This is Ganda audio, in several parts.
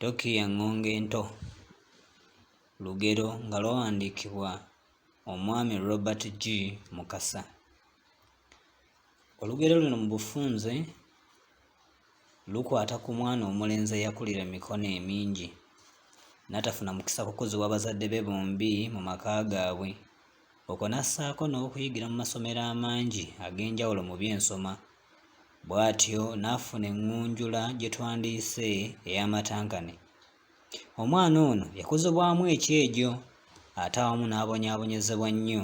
Tokiiya Ŋŋongo Ento lugero nga lwawandiikibwa Omwami Robert G. Mukasa. Olugero luno mu bufunze lukwata ku mwana omulenzi eyakulira mu mikono emingi n'atafuna mukisa kukuzibwa bazadde be bombi mu maka gaabwe, okwo n'assaako n'okuyigira mu masomero amangi ag'enjawulo mu by'ensoma. Bw'atyo n'afuna eŋŋunjula gye twandiyise ey'amatankane. Omwana ono yakuzibwamu ekyejo ate awamu n'abonyaabonyezebwa nnyo,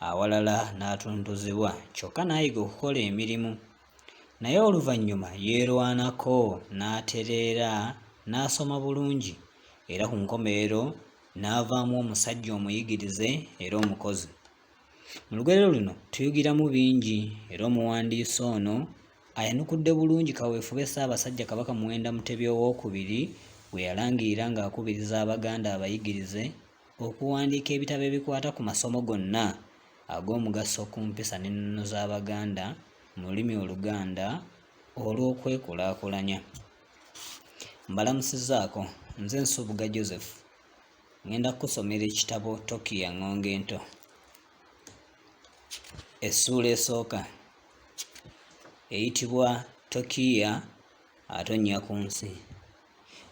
awalala n'atuntuzibwa kyokka n'ayiga okukola emirimu. Naye oluvannyuma yeerwanako n'atereera n'asoma bulungi era ku nkomerero n'avaamu omusajja omuyigirize era omukozi. Mu lugero luno tuyigiramu bingi era omuwandiisi ono ayanukudde bulungi kaweefube Ssaabasajja Kabaka Muwenda Mutebi Owookubiri gwe yalangirira ng'akubiriza Abaganda abayigirize okuwandiika ebitabo ebikwata ku masomo gonna ag'omugaso ku mpisa n'ennono z'Abaganda mu lulimi Oluganda olw'okwekulaakulanya. Mbalamusizzaako, nze Nsubuga Joseph. Ŋŋenda kukusomera ekitabo Tokiiya Ŋŋongo Ento. Essuula esooka eyitibwa Tokiiya atonnya ku nsi.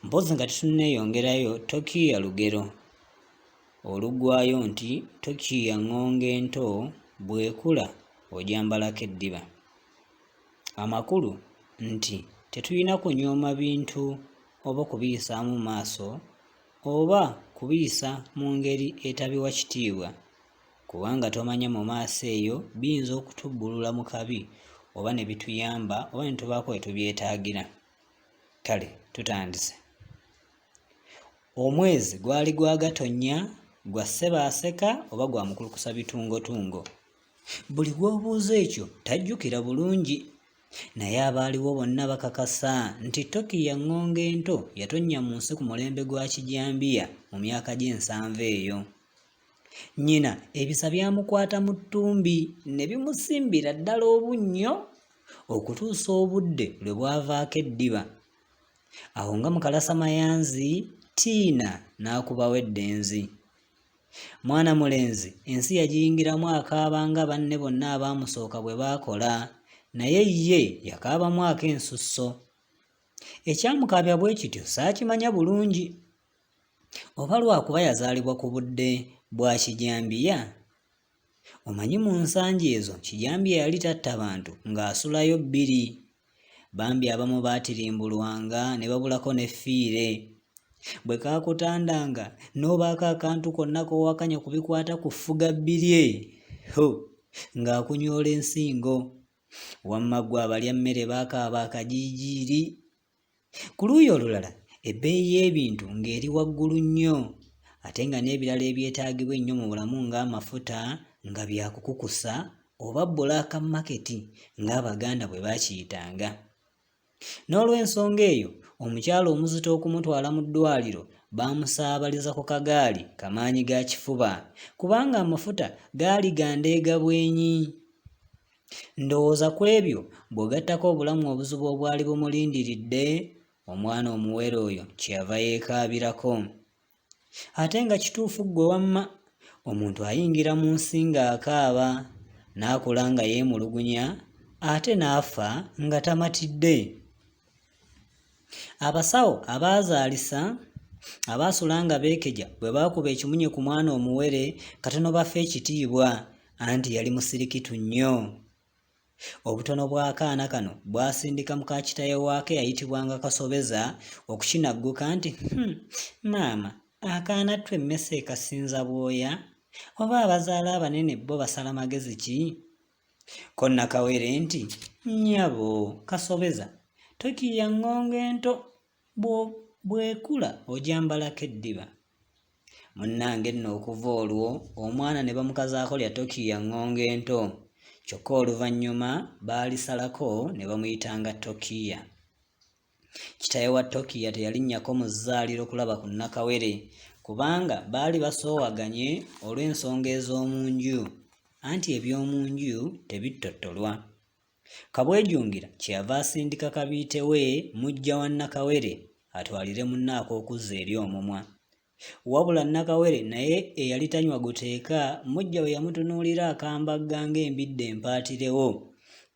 Mpozzi nga tetunneeyongerayo, Tokiiya lugero oluggwaayo nti Tokiiya ŋŋongo ento bw'ekula ogyambalako eddiba. Amakulu nti tetulina kunyooma bintu oba okubiyisaamu maaso oba kubiyisa mu ngeri etabiwa kitiibwa kubanga tomanya mu maaso eyo biyinza okutubbulula mu kabi oba ne bituyamba oba ne tubaako we tubyetaagira. Kale tutandise. Omwezi gwali gwa Gatonnya, gwa Ssebaaseka oba gwa Mukulukusa bitungotungo. Buli gw'obuuza ekyo tajjukira bulungi. Naye abaaliwo bonna bakakasa nti Tokiiya Ŋŋongo ento yatonnya mu nsi ku mulembe gwa Kijambiya mu myaka gy'ensanvu eyo. Nnyina ebisa byamukwata mu ttumbi ne bimusimbira ddala obunnyo okutuusa obudde lwe bwavaako eddiba. Awo nga Mukalasa Mayanzi, Tiina n'akubawo eddenzi. Mwana mulenzi ensi yagiyingiramu akaaba nga banne bonna abaamusooka bwe baakola, naye ye yakaabamu ak'ensusso. Ekyamukaabya bwe kityo saakimanya bulungi. Oba lwakuba yazaalibwa ku budde bwa kijambiya? Omanyi mu nsangi ezo Kijambiya yali tatta bantu ng'asulayo bbiri. Bambi abamu baatirimbulwanga ne babulako ne ffiire. Bwe kaakutandanga n'obaako akantu konna k'owakanya ku bikwata ku ffugabbirye, ho, ng'akunyoola ensingo. Wamma ggwe abalya mmere baakaaba akajiijiiri. Ku luuyi olulala, ebbeeyi y'ebintu ng'eri waggulu nnyo ate nga n'ebirala ebyetaagibwa ennyo mu bulamu ng'amafuta nga bya kukukusa oba bbulaaka maketi ng'Abaganda bwe baakiyitanga. N'olw'ensonga eyo, omukyala omuzito okumutwala mu ddwaaliro baamusaabaliza ku kagaali kamaanyi ga kifuba kubanga amafuta gaali ga ndeega bwenyi. Ndowooza ku ebyo bw'ogattako obulamu obuzibu obwali bumulindiridde, omwana omuwere oyo kye yava yeekaabirako. Ate nga kituufu ggwe wamma, omuntu ayingira mu nsi ng'akaaba, n'akula nga yeemulugunya ate n'afa nga tamatidde. Abasawo abaazaalisa abaasula nga beekeja bwe baakuba ekimunye ku mwana omuwere katono bafe ekitiibwa anti yali musirikitu nnyo. Obutono bw'akaana kano bwasindika muka kitaye waako eyayitibwanga Kasobeza okukinagguka nti, Hmm, maama, akaana ttu emmese ekasinza bwoya? Oba abazaala abanene bo basala magezi ki? Ko Nakawere nti, Nnyabo Kasobeza, tokiiya ŋŋongo ento, bw'ekula ogyambalako eddiba. Munnange nno okuva olwo omwana ne bamukazaako lya Tokiiya ŋŋongo ento, kyokka oluvannyuma baalisalako ne bamuyitanga Tokiiya. Kitaawe wa Tokiiya teyalinnyako mu zzaaliro kulaba ku Nakawere kubanga baali basoowaganye olw'ensonga ez'omu nju anti eby'omu nju tebittottolwa. Kabwejungira kyeyava asindika kabiite we muggya wa Nakawere atwalire munne ak'okuzza eri omumwa. Wabula Nakawere naye eyali tanywa guteeka, muggya we yamutunuulira akambagga ng'embidde empaatirewo.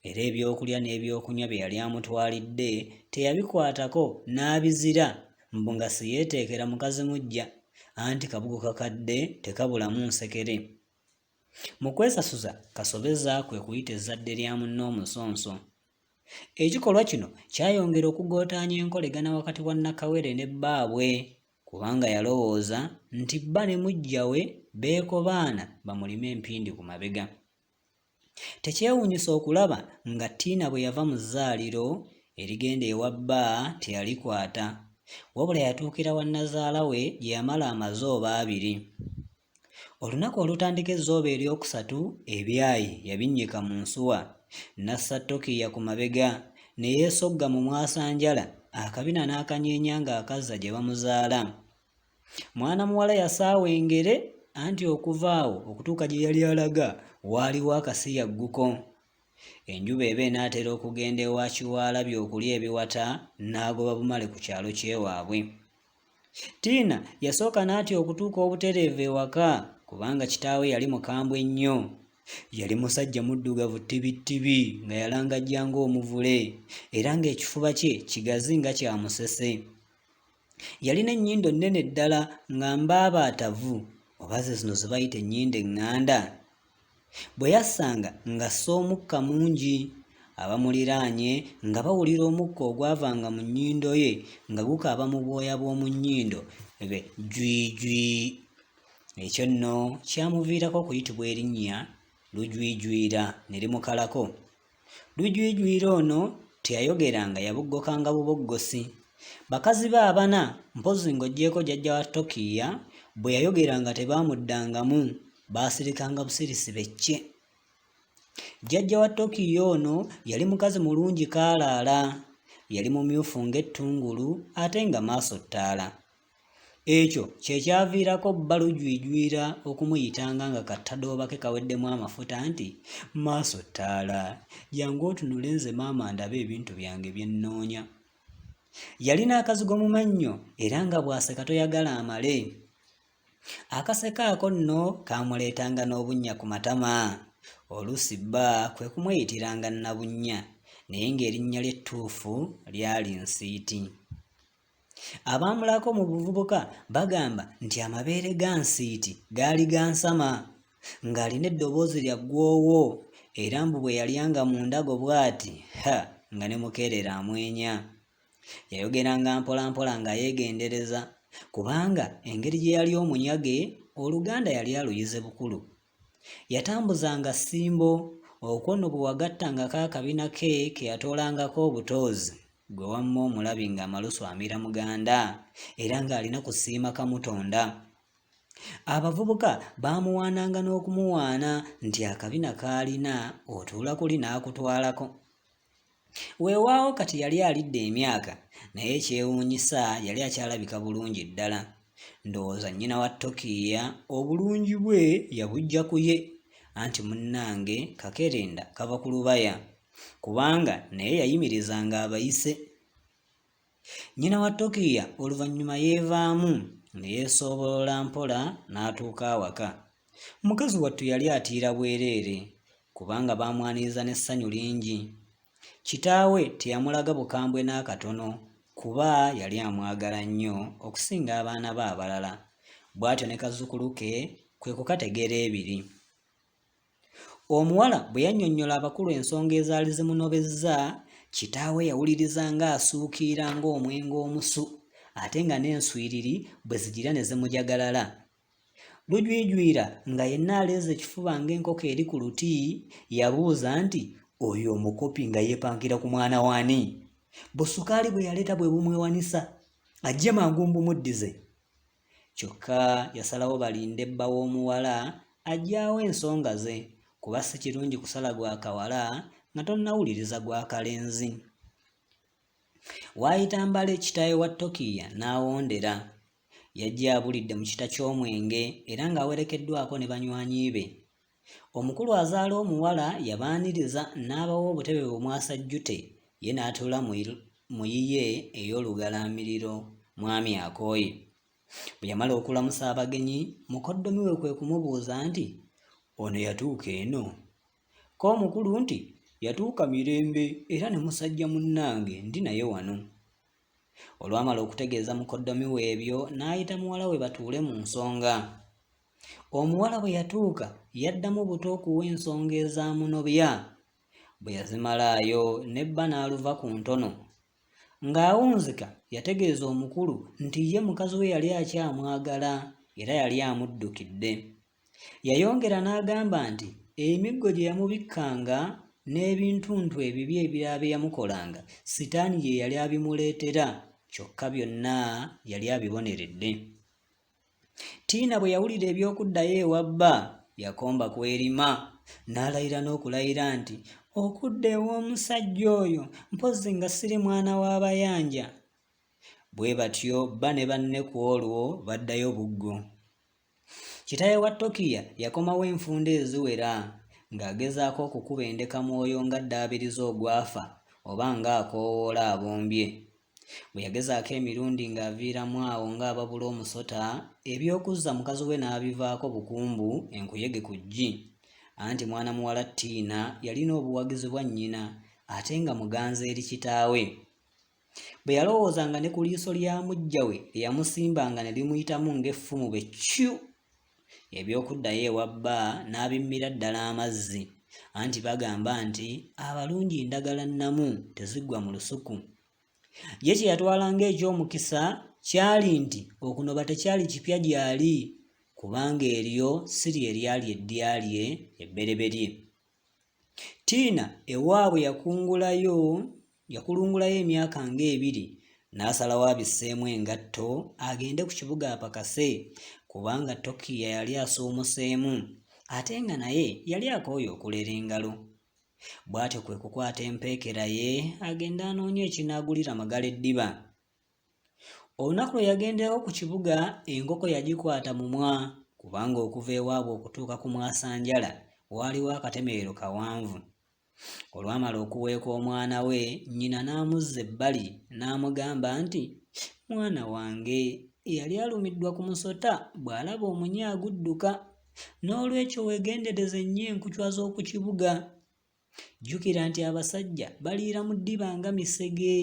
Era ebyokulya n'ebyokunywa bye yali amutwalidde teyabikwatako n'abizira mbu nga siyeeteekera mukazi muggya anti kabugo kakadde tekabulamu nsekere. Mu kwesasuza Kasobeza kwe kuyita ezzadde lya munne omusonso. Ekikolwa kino kyayongera okugootaanya enkolegana wakati wa Nakawere ne bbaabwe kubanga yalowooza nti bba ne muggya we beekobaana bamulime empindi ku mabega. Tekyewuunyisa okulaba nga Tina bwe yava mu zzaaliro erigenda ewa bba teyalikwata wabula yatuukira wa nnazaala we gye yamala amazooba abiri. Olunaku olutandika ezzooba eryokusatu ebyayi yabinnyika mu nsuwa n'assa Tokiya ku mabega ne yeesogga mu mwasanjala akabina n'akanyeenya ng'akazza gye bamuzaala. Mwana muwala yasaawa engere anti okuva awo okutuuka gye yali alaga waaliwo akasiyagguko. Enjuba eba enaatera okugenda ewa Kiwaalabye okulya ebiwata n'agoba bumale ku kyalo ky'ewaabwe. Tina yasooka n'atya okutuuka obutereevu ewaka kubanga kitaawe yali mukambwe nnyo. Yali musajja muddugavu ttibittibi nga yalangajja ng'omuvule era ng'ekifuba kye kigazi nga kya musese. Yalina ennyindo nnene ddala nga mbaabaatavu oba ze zino ze bayita ennyindo eŋŋanda. Bwe yassanga ng'assa omukka mungi. Abamuliraanye nga bawulira omukka ogwavanga mu nnyindo ye nga gukaaba mu bwoya bw'omu nnyindo be jwijwi. Ekyo nno kyamuviirako okuyitibwa erinnya Lujwijwira ne limukalako. Lujwijwira ono teyayogeranga yaboggokanga buboggosi. Bakazi be abana mpozzi ng'oggyeeko jjajja wa Tokiiya bwe yayogeranga tebaamuddangamu baasirikanga busirisi be ccye. Jjajja wa Tokiiya ono yali mukazi mulungi kaalaala. Yali mumyufu ng'ettungulu ate nga maaso ttaala. Ekyo kye kyaviirako bba Lujwijwira okumuyitanga nga kattadooba ke kaweddemu amafuta nti, Maaso ttaala, jangu otunule nze maama ndabe ebintu byange bye nnoonya. Yalina akazigo mu mannyo era nga bw'aseka toyagala amale. Akaseko ako nno kaamuleetanga n'obunnya ku matama. Oluusi bba kwe kumweyitiranga Nabunnya naye ng'erinnya lye ettuufu lyali Nsiiti. Abaamulako mu buvubuka bagamba nti amabeere ga Nsiiti gaali ga nsama, ng'alina eddoboozi lya ggwoowo era mbu bwe yalyanga mu ndago bw'ati, ha, nga ne Mukeerere amwenya. Yayogeranga mpolampola nga yeegendereza kubanga engeri gye yali omunyage, Oluganda yali aluyize bukulu. Yatambuzanga Ssimbo, okwo nno bwe wagattangako akabina ke ke yatoolangako obutoozi, ggwe wamma omulabi ng'amalusu amira muganda era ng'alina kusiima Kamutonda. Abavubuka baamuwaananga n'okumuwaana nti akabina k'alina otuula kuli n'akutwalako. Weewaawo kati yali alidde emyaka naye ekyewuunyisa yali akyalabika bulungi ddala. Ndowooza nnyina wa Tokiiya obulungi bwe yabuggya ku ye anti munnange kakerenda kava ku lubaya kubanga naye yayimirizanga abayise. Nnyina wa Tokiiya oluvannyuma yeevaamu ne yeesoobolola mpola n'atuuka awaka. Mukazi wattu yali atiira bwereere kubanga baamwaniriza n'essanyu lingi. Kitaawe teyamulaga bukambwe n'akatono kuba yali amwagala nnyo okusinga abaana be abalala bw'atyo ne kazzukulu ke kwe kukategera ebiri. Omuwala bwe yannyonnyola abakulu ensonga ezaali zimunobezza, kitaawe yawuliriza ng'asuukiira ng'omwenge omusu ate nga n'enswiriri bwe zigira ne zimujagalala. Lujwijwira nga yenna aleeze ekifuba ng'enkoko eri ku luti, yabuuza nti, Oyo omukopi nga yeepankira ku mwana w'ani? Busukaali bwe yaleeta bwe bumwewanisa? Ajje mangu mbumuddize. Kyokka yasalawo balinde bba w'omuwala ajje awe ensonga ze kuba si kirungi kusala gwa kawala nga tonnawuliriza gwa kalenzi. Waayita mbale kitaawe wa Tokiiya n'awondera. Yajja abulidde mu kita ky'omwenge era ng'awerekeddwako ne banywanyi be. Omukulu azaala omuwala yabaaniriza n'abawa obutebe bumwasajjute ye n'atuula mu yiye ey'olugalaamiriro Mwami Akooye. Bwe yamala okulamusa abagenyi, mukoddomi we kwe kumubuuza nti, Ono yatuuka eno? Ko omukulu nti, Yatuuka mirembe era ne musajja munnange ndi naye wano. Olwamala okutegeeza mukoddomi we ebyo n'ayita muwala we batuule mu nsonga. Omuwala bwe yatuuka yaddamu buto okuwa ensonga ezaamunobya. Bwe yazimalaayo ne bba n'aluva ku ntono. Ng'awunzika yategeeza omukulu nti ye mukazi we yali akyamwagala era yali amuddukidde. Yayongera n'agamba nti emiggo gye yamubikkanga n'ebintuntu ebibi ebirala bye yamukolanga sitaani ye yali abimuleetera kyokka byonna yali abiboneredde. Tiina bwe yawulira eby'okuddayo ewa bba yakomba kwerima n'alayira n'okulayira nti okudda ew'omusajja oyo mpozzi nga siri mwana wa Bayanja. Bwe batyo bba ne banne ku olwo baddayo buggo. Kitaawe wa Tokiya yakomawo enfunda eziwera ng'agezaako okukuba endeka mwoyo ng'addaabiriza ogwafa oba ng'akoowoola abombye. Bwe yagezaako emirundi ng'aviiramu awo ng'ababula omusota, eby'okuzza mukazi we n'abivaako bukumbu enkuyege ku ggi. Anti mwana muwala Tiina yalina obuwagizi bwa nnyina ate nga muganzi eri kitaawe. Bwe yalowoozanga ne ku liiso lya muggya we lye yamusimbanga ne limuyitamu ng'effumu bwe ccyu! Eby'okuddayo ewa bba n'abimmira ddala amazzi. Anti bagamba nti abalungi ndagala nnamu teziggwa mu lusuku. Ye kye yatwala ng'eky'omukisa kyali nti okunoba tekyali kipya gy'ali kubanga eryo si lye lyali eddya lye ebbereberye. Tiina ewaabwe yakungulayo yakulungulayo emyaka ng'ebiri n'asalawo abisseemu engatto agende ku kibuga apakase kubanga Tokiya yali asuumuseemu ate nga naye yali akooye okulera engalo. Bw'atyo kwe kukwata empeekera ye agende anoonye ekinaagulira Magala eddiba. Olunaku lwe yagenderako ku kibuga enkoko yagikwata mumwa kubanga okuva ewaabwe okutuuka ku mwasanjala waaliwo akatemerero kawanvu. Olwamala okuweeka omwana we nnyina n'amuzza ebbali n'amugamba nti, Mwana wange eyali alumiddwa ku musota bw'alaba omunya agudduka. Noolwekyo weegendereze nnyo enkucwa z'oku kibuga. Jjukira nti abasajja baliira mu ddiba nga misege.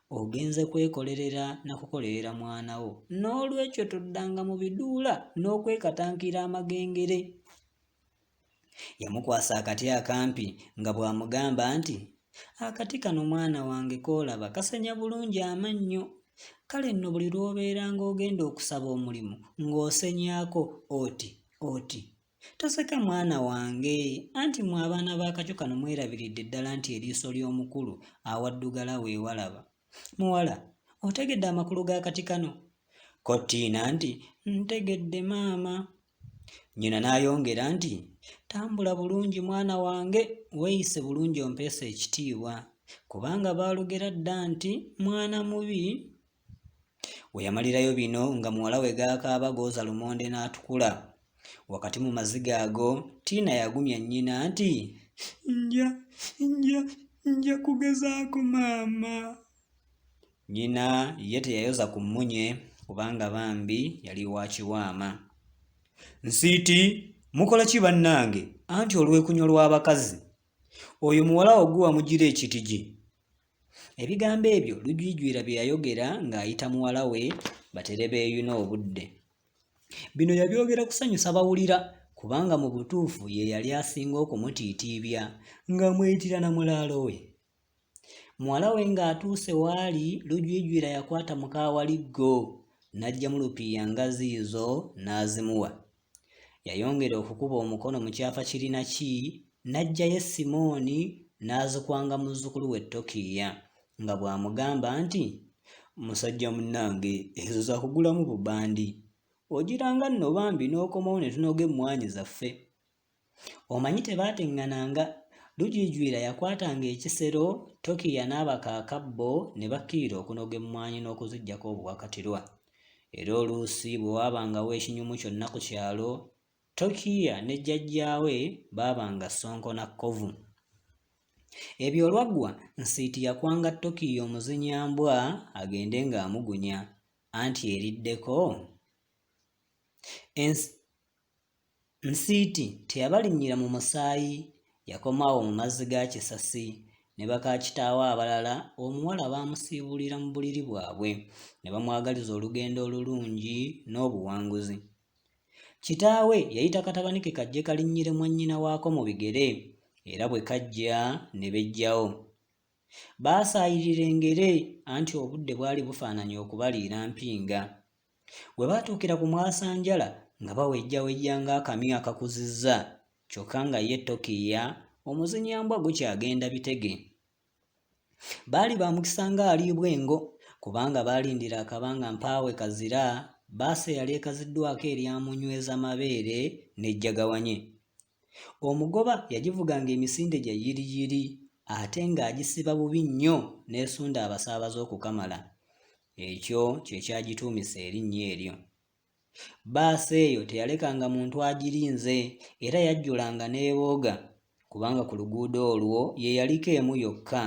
Ogenze kwekolerera na kukolerera mwana wo. Noolwekyo toddanga mu biduula n'okwekatankira amagengere. Yamukwasa akati akampi nga bw'amugamba nti, Akati kano mwana wange k'olaba kasenya bulungi amannyo. Kale nno buli lw'obeeranga ogenda okusaba omulimu ng'osenyaako oti oti. Toseka mwana wange, anti mmwe abaana b'akakyo kano mwerabiridde ddala nti eriiso ly'omukulu awaddugala we walaba. Muwala, otegedde amakulu g'akati kano? Ko Tiina nti, Ntegedde maama. Nnyina n'ayongera nti, Tambula bulungi mwana wange, weeyise bulungi ompeese ekitiibwa, kubanga baalugera dda nti mwana mubi. We yamalirayo bino nga muwala we gaakaaba gooza lumonde n'atukula. Wakati mu maziga ago, Tiina yagumya nnyina nti, Nja, nja, nja kugezaako maama. Nnyina ye teyayoza ku mmunye kubanga bambi yali wa kiwaama. Nsiiti, mukola ki bannange? Anti olwekunyo lw'abakazi. Oyo muwala wo gwe wamugira ekitigi. Ebigambo ebyo Lujwijwira bye yayogera ng'ayita muwala we batere beeyune obudde. Bino yabyogera kusanyusa bawulira kubanga mu butuufu ye yali asinga okumutiitiibya ng'amweyitira na mulaalo we. Muwala we ng'atuuse waali, Lujwijwira yakwata muka Waliggo n'aggyamu lupiiya nga ziizo n'azimuwa. Yayongera okukuba omukono mu kyafa kirinaki n'aggyayo essimooni n'azikwanga muzzukulu we Tokiiya nga bw'amugamba nti, Musajja munnange ezo za kugulamu bubandi. Ogiranga nno bambi n'okomawo ne tunoga emmwaanyi zaffe. Omanyi tebaateŋŋananga. Lujwijwira yakwatanga ekisero, Tokiiya n'abaka akabbo ne bakkirira okunoga emmwanyi n'okuziggyako obuwakatirwa. Era oluusi bwe waabangawo ekinyumu kyonna ku kyalo, Tokiiya ne jjajjaawe baabanga ssonko na kkovu. Ebyo olwaggwa Nsiiti yakwanga Tokiiya omuzinyambwa agende ng'amugunya anti eriddeko. Nsiiti teyabalinnyira mu musaayi, yakoma awo mu mazzi ga Kisasi ne baka kitaawe abalala omuwala baamusiibulira mu buliri bwabwe ne bamwagaliza olugendo olulungi n'obuwanguzi. Kitaawe yayita katabani ke kajje kalinnyire mwannyina waako mu bigere era bwe kajja ne beggyawo. Baasaayirira engere anti obudde bwali bufaananye okubaliira mpinga. We baatuukira ku mwasanjala nga bawejjawejja ng'akamyu akakuzizza kyokka nga ye Tokiiya omuzinyambwa gukyagenda bitege. Baali ba mukisa ng'aliibwa engo kubanga baalindira akabanga mpaawe kazira bbaasi eyali ekaziddwako erya Munyweza mabeere n'ejjagawanye. Omugoba yagivuganga emisinde gya yiriyiri ate ng'agisiba bubi nnyo n'esunda abasaabaze okukamala. Ekyo kye kyagituumisa erinnya eryo. Bbaasi eyo teyalekanga muntu agirinze era yajjulanga n'ebooga kubanga ku luguudo olwo ye yaliko emu yokka.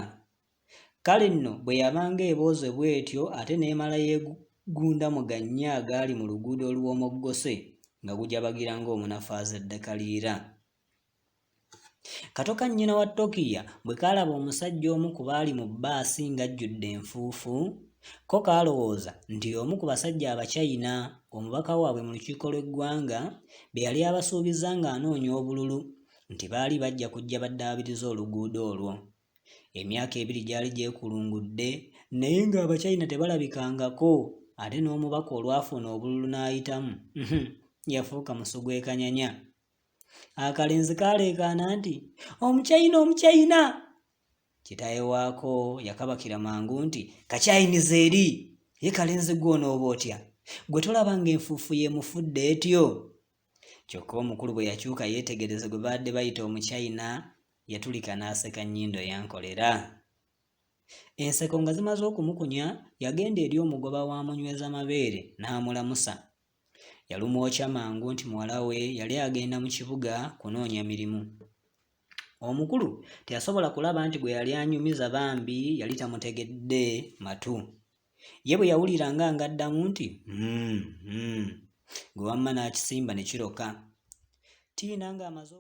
Kale nno bwe yabanga ebooze bw'etyo ate n'emala yeegunda mu gannya agaali mu luguudo oluwomoggose nga gujabagira ng'omunafu azadde kaliira. Kato ka nnyina wa Tokiya bwe kaalaba omusajja omu ku baali mu bbaasi ng'ajjudde enfuufu, ko kaalowooza nti y'omu ku basajja Abachina omubaka waabwe mu lukiiko lw'eggwanga be yali abasuubizza ng'anoonya obululu nti baali bajja kujja baddaabirize oluguudo olwo. Emyaka ebiri gyali gyekulungudde naye ng'Abachina tebalabikangako ate n'omubaka olwafuna obululu n'ayitamu, yafuuka musu gw'e kanyanya. Akalenzi kaaleekaana nti, Omuchina, Omuchina! Kitaawe waako yakabakira mangu nti, Kakyayiniza eri! Ye kalenzi ggwe onooba otya? Ggwe tolaba ng'enfuufu y'emufudde etyo? Kyokka omukulu bwe yakyuka yeetegereze gwe baadde bayita Omuchina, yatulika n'aseka nnyindo yankolera. Enseko nga zimaze okumukunya, yagenda eri omugoba wa Munyweza mabeere n'amulamusa. Yalumwokya mangu nti muwala we yali agenda mu kibuga kunoonya mirimu. Omukulu teyasobola kulaba nti gwe yali anyumiza bambi yali tamutegedde matu. Ye bwe yawulira nga ng'addamu nti hmm, hmm, gwe wamma n'akisimba ne kiroka. Tiina ng'amaze